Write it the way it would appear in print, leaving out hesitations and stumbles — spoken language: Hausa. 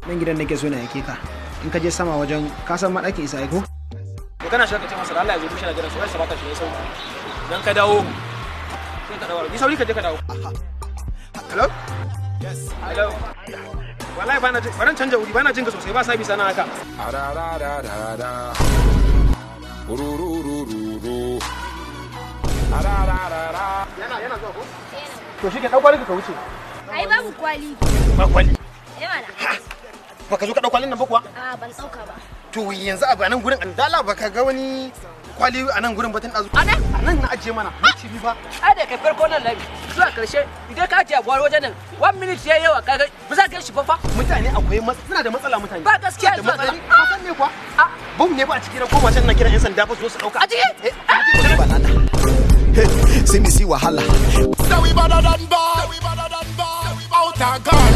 Nan gidan nake so na yake ka. In ka je sama wajen ka san madakin Isa ko? To kana shiga ka ce masa Allah ya zo tushe na jiran su, wai sabaka shi ne sauri. Dan ka dawo sai ka dawo. Ni sauri ka je ka dawo. Hello? Yes. Hello. Wallahi bana jin, baran canja wuri, bana jin ka sosai, ba sabi sana haka. Ararararara. Rururururu. Arararara. Yana zuwa ko? To shi ke ɗau kwalin ka wuce. Ai babu kwali. Ba kwali. Eh mana. Baka zo ka ɗau kwalin nan ba kuwa? A ban ɗauka ba. To yanzu abu a nan gurin dala baka ga wani kwali a nan gurin batun ɗazu. A nan? A nan na ajiye mana. Minti 2 fa. Ai da kai farko nan labi zuwa karshe, idan ka ajiye abuwar wajen nan, one minute ya yawa, kaga ba za ka shi ba fa. Mutane akwai suna da matsala mutane. Ba gaskiya. Suna da matsala. Ka san me kuwa? Bom ne ba a ciki na koma can na kiran 'yan sanda fa su zo su ɗauka. A ciki? Eh, a ciki. Banana. Hey, see me see wahala. Say we better than bad. We better than bad. Out of Ghana.